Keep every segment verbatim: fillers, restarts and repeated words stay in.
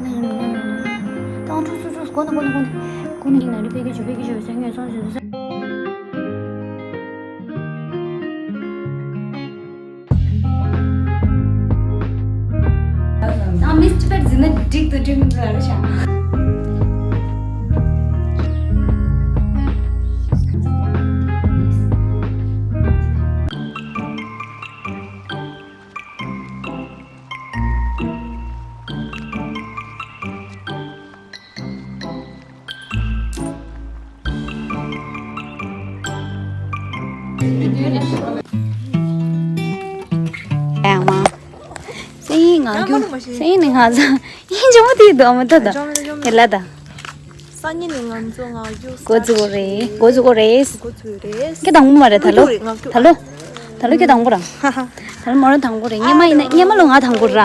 ཏང་ཁྲུ་སུ་ཁྲུ་གོ་ན་གོ་ན་གོ་ན་གོ་ན་ཡིན་ན་རི་པེ་ཀེ་ཇུ་པེ་ཀེ་ཇུ་སེ་ངས་སོང་ཞུ་ས། ད་མིས་ཅི་པར་འཛིན་ན་འགྲིག་ཏུ་འགྲིག་མི་འདུག་ལ་ཤ། ཡང་མ། སེ་ཡིན་ང་རྒྱུ། སེ་ཡིན་ནི་ང་ཚ། ཡིན་ཇོ་མོ་དེ་དོ་མོ་ད་ད། ཡ་ལ་ད། སང་ཉིན་ནི་ང་ཚོ་ང་རྒྱུ། འགོ་འཛུགས་རེད། འགོ་འཛུགས་རེད། འགོ་འཛུགས་རེད། ཁྱེད་དང་པོ་མ་རེད་ད་ལོ། ད་ལོ། ད་ལོ་ཁྱེད་དང་པོ་ར། ད་ལོ་མོ་རང་དང་པོ་རེད། སྙེ་མ་ཡིན་ན་སྙེ་མ་ལོ་ང་དང་པོ་ར།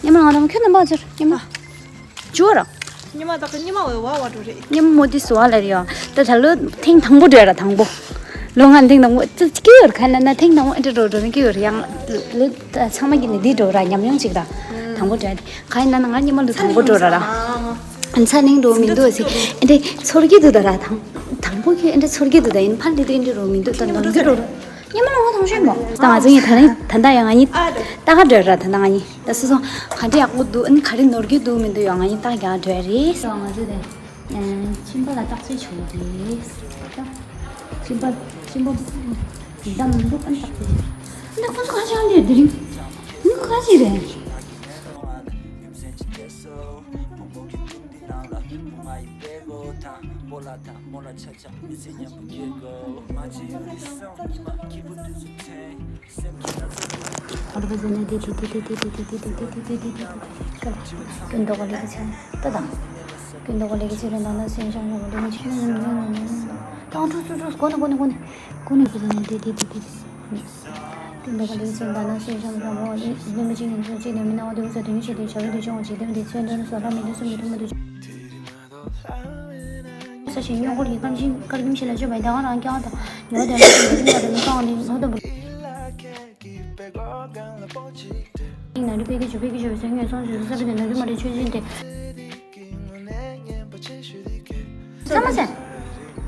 སྙེ་མ་ལོ་ང་དང་པོ། ཁྱོད་རྣམ་པ་ཚོར་སྙེ་མ། ཅོ་ར། ཉི་མ་དག་གི་ཉི་མ་བའི་བ་བ་འགྲོ་རེད། ཉི་མ་མོ་དུས་སུ་བ་ལ་རེད་ཡ། ད་ད་ལོ་ཐེངས་དང་པོ་འགྲོ་ཡ་ར་དང་པོ། ལོ་ང་ཐེངས་དང་པོ་ཙི་ཙི་སྐྱིད་ཡོད་ར་ཁ་ན་ན་ཐེངས་དང་པོ་ཨེ་འདྲ་འགྲོ་འགྲོ་ནི་སྐྱིད་ཡོད་ར་ཡང་། ལོ་ད་ཚང་མ་གི་ནི་འདི་འགྲོ་ར་ཉམས་མྱོང་ཅིག་ར། དང་པོ་འགྲོ་ཡ་དེ་ཁ་ཡིན་ན་ན་ང་ཉི་མ་ལོ་དང་པོ་འགྲོ་ར་ར། ཨ་ཚ་ནིང་འགྲོ་མི་འདུག་ཟེ། ཨེ་འདྲ་ཚོར་གི་འདུག་ད་ར་དང་། དང་པོ་གི་ཨེ་འདྲ་ཚོར་གི་འདུག་ད་ཡིན་ཕར་འདི་དུ་ཨེ་འདྲ་འགྲོ་མི་འདུག་ད་ནོར་གི་འགྲོ་ར། ཉི་མ་ལོ་ང་ཐང་ཤོད་མོ། ད་ང་ཚོ་ཡིན་ད་ནི་ད་ལྟ་ཡང་ང་གཉིས། ད་ག་འགྲོ་ར་ད་ལྟ་ང་གཉིས། ད་སོ་སོ་ག་འདྲ་ཡག་པོ་འདུག་ཨ་ནི་ག་རེ་ནོར་གྱི་འདུག་མི་འདུག་ཡང་ང་གཉིས་ཏག་རྒྱག་འགྲོ་ཡ་རེད། སོ་ང་ཚོ་དེ་ཁྱིམ་པ་ལ་བརྟག་དཔྱད་བྱེད་དགོས་རེད། ད་ཁྱིམ་པ་ཁྱིམ་པ་འདམ་འདུག་ཨ་ནི་བརྟག་དཔྱད་བྱེད། འདི་ཁོ་ཚོ་ག་ཅི་ཡང་འདི་དེ་རིང་། འདི་ཁོ་ག་ཅི་རེད། ས་ཞིང་སྨྱོ་འཁོར་གྱི་ཁམས་ཤིང་དཀར་རྒྱུན་ཆེ་སྟེ་བྱ་བའི་དུས་ཆུང་བ་ཇི་ལྟར་མི་གང་བ་དེ་མི་གང་བ་དེ་མི་གང་བ་དེ་མི་གང་བ་དེ་མི་གང་བ་དེ། ནང་རི་པེ་ཀེ་ཇུ་པེ་ཀེ་ཇུ་བའི་སེམས་ངན་སོང་ཞུ་ས་པེ་དེ་ནང་རི་མ་རི་ཆོས་ཅན་དེ། ཚང་མ་ཟེར།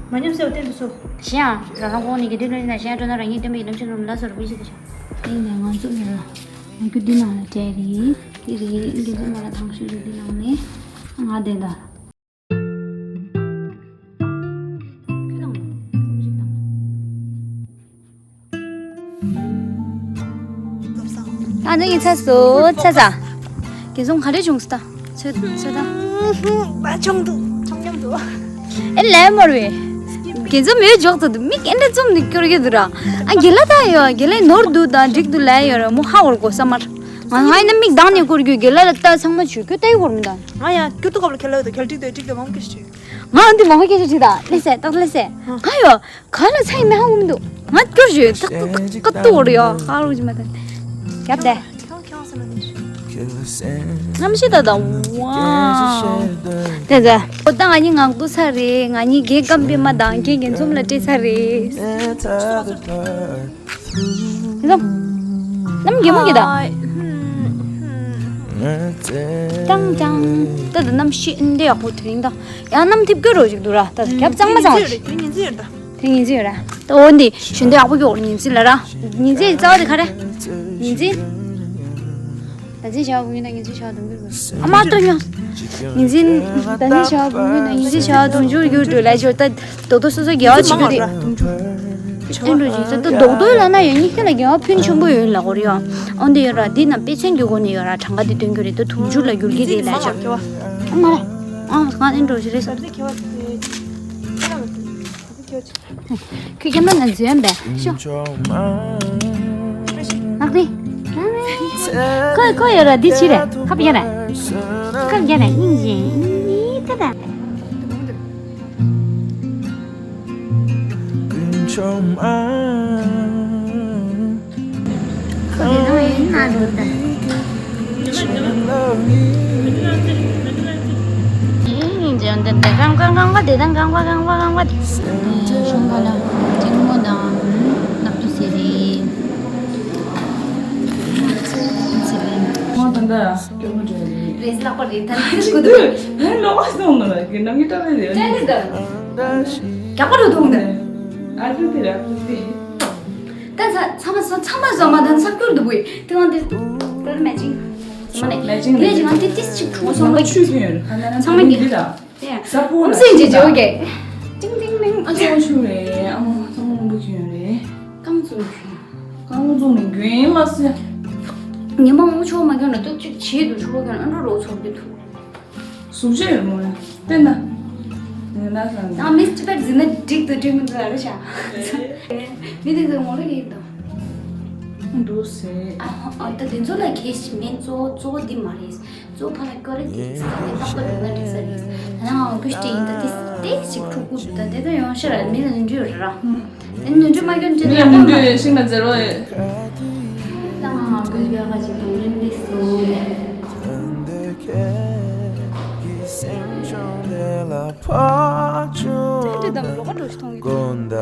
མ་ཉམས་སེ་བ་བསྟན་དུ་སོ། གཞན་ཡང་རང་རང་དབང་ནི་དགེ་འདུན་ལྷ་ཡིན་ན་གཞན་ཡང་སྤྲོ་ན་རང་ཉིད་སྟོན་པའི་ལམ་ཆེན་རུ་ལ་སོགས་རུ་པི་ཞིག་ཏུ་ཆགས། དེ་ཡིན་ན་ང་ཚོ་ལ་ང་རྒྱུ་འདི་ནང་ལ་བྲལ་རེད། དེ་རེད་འདི་ཚོ་ང་ལ་དང་ཤོས་རེད་འདི་ནང་ནས་ང་བསྡད་ད། ད་ནི་ཡིན་ཚ་སོ་ཚ་ཚ། རྒན་ཚོང་ག་རེ་བྱུང་སོ་ད། ཚོད་ཚོད་ད། ད་ཆུང་འདུག་ཆུང་ཉམས་འདུག་ཨེ་ལས་མོར་བས། རྒན་ཚོང་མེད་འཇོག་ཏུ་འདུག་མིག་ཨེ་འདྲ་བཙུམ་ནས་སྐྱོར་གྱི་འདུག་ར། ཨ་རྒན་ལགས་ད་ཡོད་རྒན་ལགས་ནོར་འདུག་དང་འགྲིག་འདུག་ལས་ཡོད་ར་མོ་ཧ་འོར་གོ་ས་མར། ང་ང་ཡིན་ན་མིག་གདངས་ནས་སྐོར་རྒྱུ་རྒན་ལགས་ལ་ལྟ་ཚང་མ་བྱོས་ཁྱོད་ལྟ་ཡི་འོར་མི་འདང་། ང་ཡང་སྐྱོ་ཏུ་ཁབ་ལ་ཁྱེར་ལ་ཡོད་དོ་ཁྱེར་ཏིག་ཏོ་ཏིག་ཏོ་མང་གི་ཞིག་བྱོས། ང་འདི་མང་པོ་སྐད་ཆ་དྲིས་ད་ལེ་སེ་ཏག་ལེ་སེ། ང་ཡོ། ག་ལ་ཚ་ཡི་མེ་ཧ་འུམ་འདུག་ང་སྐྱོར་བྱོས་ཏག་ཏག་ཏག་ཏུ་འོར་ཡོ་ཧ་རུ་ཅི་མ་ད། རྒྱབ་དེ། རྣམ་ཤེས་ད་ད་ཝའོ། དེ་ཟ། ཨོ་ད་ང་གཉིས་ངག་ཏུ་ཚ་རེད། ང་གཉིས་རྒན་སྐམ་པའི་མ་དང་རྒན་རྒན་འཛོམས་ལ་སྤྲད་ཚ་རེད། ཡིན་ནམ། གནམ་རྒན་མོ་གི་ད། ཧའི། ཧུམ། ཧུམ། ཀྲང་ཀྲང་། ད་ད་གནམ་གཤིས་འདི་ཡག་པོ་དེ་རིང་ད། ཡང་གནམ་ཐིབས་སྐྱོ་རོ་ཞིག་འདུག་ར། ད་རྒྱབ་གཙང་མ་གཙང་རེད། དེ་ཉིན་ཚེ་ཡོད་ར། ད་འོ་འདི་ཞུ་འདི་ཡག་པོ་སྐྱོ་ཉིན་ཚེ་ལ་ར། ཉིན་ཚེ་རྩ་བ་དེ་ག་རེ། ཉིན་ཚེ། ད་ཚེ་ཞག་བུ་ཡིན་ན་ཉིན་ཚེ་ཞག་དུང་གི་རུ། ཨ་མ་ཏོ་ཉོ། ཉིན་ཚེ། ད་ཚེ་ཞག་བུ་ཡིན་ན་ཉིན་ཚེ་ཞག་དུང་ཆུར་གྱུར་འགྲོ་ལ་ཞོར་ད། རྡོག་རྡོག་སོ་སོ་དགེ་བ་བྱེད་རྒྱུ་དེ། ཨེ་འགྲོ་ཞིག་ད་རྡོག་རྡོག་ལ་ན་ཡོད་ཉིད་ཁྱེད་ལ་དགེ་བ་ཕུན་ཆེན་པོ་ཡོད་ལ་གོ་རེ་ཡོད། ཨོ་འདི་ཡོད་ར་འདི་ན་དཔེ་མཚོན་གྱི་སྒོ་ནས་ཡོད་ར་གྲངས་ཀ་འདི་སྟོན་རྒྱུ་རེད་ད་དུང་ཆུ་ལ་འགྱུར་གྱི་རེད་ལ་ཆོག་ཨ་མ་ར། ཨ་ང་ཨེ་འགྲོ་ཞིག་རེད་ས། ཁྱོད་ཀྱི་མ་ན་འཛུལ་ཡོན་པས་ཤོ། ནག་རི། ཁོ་ཁོ་ཡོད་ར་འདི་ཕྱི་རེད་ཁབ་རྒྱ་རེད། ཁབ་རྒྱ་རེད་སྙིང་རྗེ་ནི་ད་ད། རེས་ལག་པ་རེད། ད་ནི་སྐུ་དུ། ད་ལོག་པ་སོང་ནོ་ལ་གི་ནམ་གྱི་ཏྲ་བའི་རེད། ཅན་ནི་ད། རྒྱག་པ་རུ་ཐོང་ད། ཨ་ཏི་ཏི་ར་ཏི་ཏི། ད་ཚ་ཚ་མ་སོང་ཚ་མ་སོང་མ་ད་ཚ་སྐྱུར་དུ་བུའི་ཏི་ང་ཏི་ཏི་མེ་ཅིང་། མ་ནེ་མེ་ཅིང་དེ་ཅི་ང་ཏི་ཏི་ཅིག་ཁྲུ་སོང་མ་ཆུ་ཐུན་ཡོད་ཁ་ན་ཚང་མ་གི་འདི་ད། ཡ། ས་ཕོ་ཨུམ་སེང་ཅི་ཇོ་གེ། ཏིང་ཏིང་ཏིང་ཨ་ཅོ་ཆུ་རེད། ཨ་མ་ཚང་མ་མ་བུ་ཁྱོད་རེད། རྐང་བཙུགས་ཁྱོད། རྐང་བཙུགས་ནས་རྒྱུན་མ་སོ། ཉི་མ་ངོ་ཆོག་མ་ཁྱོད་ན་ཏོ་ཅིག་བྱེད་དུ་ཆོག་ཁྱོད་ཨ་འགྲོ་རོགས་ཚོགས་ཀྱི་ཐུག་གཟུགས་ཅན་རེད་མོ་ཡ། བསྟན་ན། ངན་ན་སང་། ད་མིས་ཅི་པར་འཛིན་ན་འགྲིག་ཏུ་འགྲིག་མི་འདུག་ཨ་རེ་ཤ། མི་དེ་ཚོ་ངོ་ལ་ཡིན་དང་། འདུག་ཟེར། ཨ་ཨ་ད་དེ་ཚོ་ལ་གེ་ཞིག་མིན་གཙོ་བོ་གཙོ་བོ་འདི་མ་རེད། གཙོ་བོ་ཕ་ལ་སྐྱོ་རེ་དེ་ས་ནས་ཏག་ཏག་ཡིན་ན་འགྲིག་ས་རེད། ད་ནང་ང་ཀུ་ཤི་ཏི་ཡིན་ད་དེ་དེ་ཞིག་ཁྲུག་ཁུ་ད་དེ་ད་ཡོང་ཤེས་ར་མི་ལ་ནུས་འདྲི་ཡོད་ར། དེ་ནུས་འདྲི་མ་སྐྱོན་ཅི་མི་ལ་ནུས་འདྲི་ཤིང་ལ་ཛེར་བ་ཡོད། ད་ང་ཀུ་ཤི་ཡག་ག་ཅིག་དང་ལེན་དེ་སོ། ཅན་དེ་དམ་ལོ་ཀ་འགྲོ་ཞིག་མཐོང་གི་འདུག་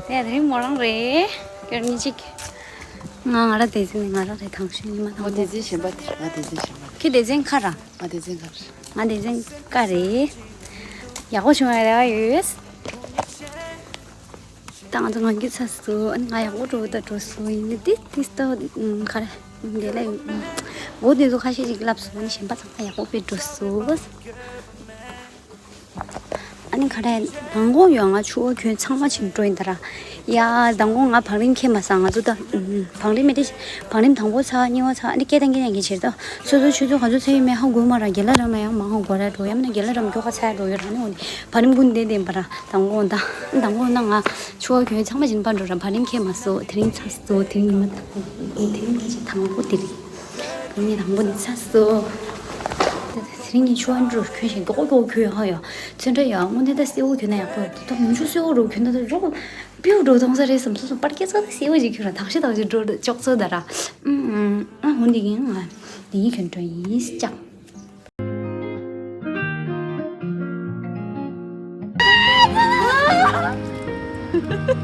དེ་རིང་མོ་རང་རེད། ཁྱོད་གཉིས་གཅིག་ང་ང་ར་སྡེ་ཚན་ནི་ང་ར་རེད། དང་ཤོས་ཉི་མ་དང་པོ། ང་སྡེ་ཚན་གཞན་པ་དེ། ང་སྡེ་ཚན་གཞན་པ་དེ། ཁྱོད་སྡེ་ཚན་ཁ་ར། ང་སྡེ་ཚན་ཁ་ར། ང་སྡེ་ཚན་ཀ་རེད། ཡག་པོ་བྱུང་བའི་རེ་བ་ཡོད། ད་ང་ཚོ་ངང་རྒྱུད་ཚ་སུ་ཨ་ནི་ང་ཡག་པོ་འགྲོ་ད་འགྲོ་སུ་ཡིན་ནི་དེ་དེ་ལྟ་ཁ་ར་འདི་ལ་འོ་དེ་ཚོ་ཁ་ཤས་ཅིག་ལབ་སོང་ནི་གཞན་པ་ཚང་མ་ཡག་པོ་དཔེ་འགྲོ་སུ། ཨ་ནི་ཁ་རས་མདང་དགོང་ཡོང་ང་ཆུ་བོ་ཁྱོད་ཚང་མ་ཕྱིན་འགྲོ་ཡིན་ད་ར། ཡ་མདང་དགོང་ང་བང་རིམ་ཁྱེར་མ་སང་ང་ཚོ་ད་བང་རིམ་མེད་དེ། བང་རིམ་དང་པོ་ཚར་གཉིས་པ་ཚར་ཨ་ནི་སྐད་བཏང་སྐད་བཏང་གི་ཕྱིར་ད་སོ་སོ་ཆུ་ཚོད་ག་ཚོད་ཚར་ཡོད་མེད་ཧ་གོ་མ་ར། རྒན་ལགས་རང་ལ་ཡང་མང་ཧ་གོ་ར་འགྲོ་ཡ་མིན་ན་རྒན་ལགས་རང་མགྱོགས་ཁ་ཚར་འགྲོ་ཡོད་ར་ནི་འོ་ནི་བང་རིམ་ཀུན་བསྡད་བསྡད་པ་ར། མདང་དགོང་ད་མདང་དགོང་ན་ང་ཆུ་བོ་ཁྱོད་ཚང་མ་ཕྱིན་པ་འགྲོ་ར། བང་རིམ་ཁྱེར་མ་སོ་དེ་རིང་ཚར་སོ་དེ་རིང་ཉི་མ་དེ་རིང་ཉིན་གཅིག་དང་པོ་དེ་རེད། ངས་དང་པོ་ནས་ཚ་སོ། དེ་རིང་ངས་ཆུ་བ་འགྲོ་གྱོན་ཞིང་མགྱོགས་མགྱོགས་གྱོན་ཡོང་ཡོད། ཚོན་ཁྲ་ཡོད་དངོས་གནས་ད་སེའུ་གྱོན་ན་ཡག་པོ་ཡོད་ད་མུ་ཆུ་སེའུ་རུ་གྱོན་ད་རོགས་པིའུ་འགྲོ་ཐོང་ས་རེད་བསམ་སོ་སོ་པར་སྐྱེ་ཚོ་ད་སེའུ་ཞིག་གྱོན་ར་དག་ཤི་དག་ཤི་འགྲོ་ལ་ཅོག་ཚོ་ད་ར། ཨ་འོ་འདི་ཡིན་ང་འདི་ཡིན་གྱོན་འགྲོ་ཡིན་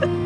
ཅག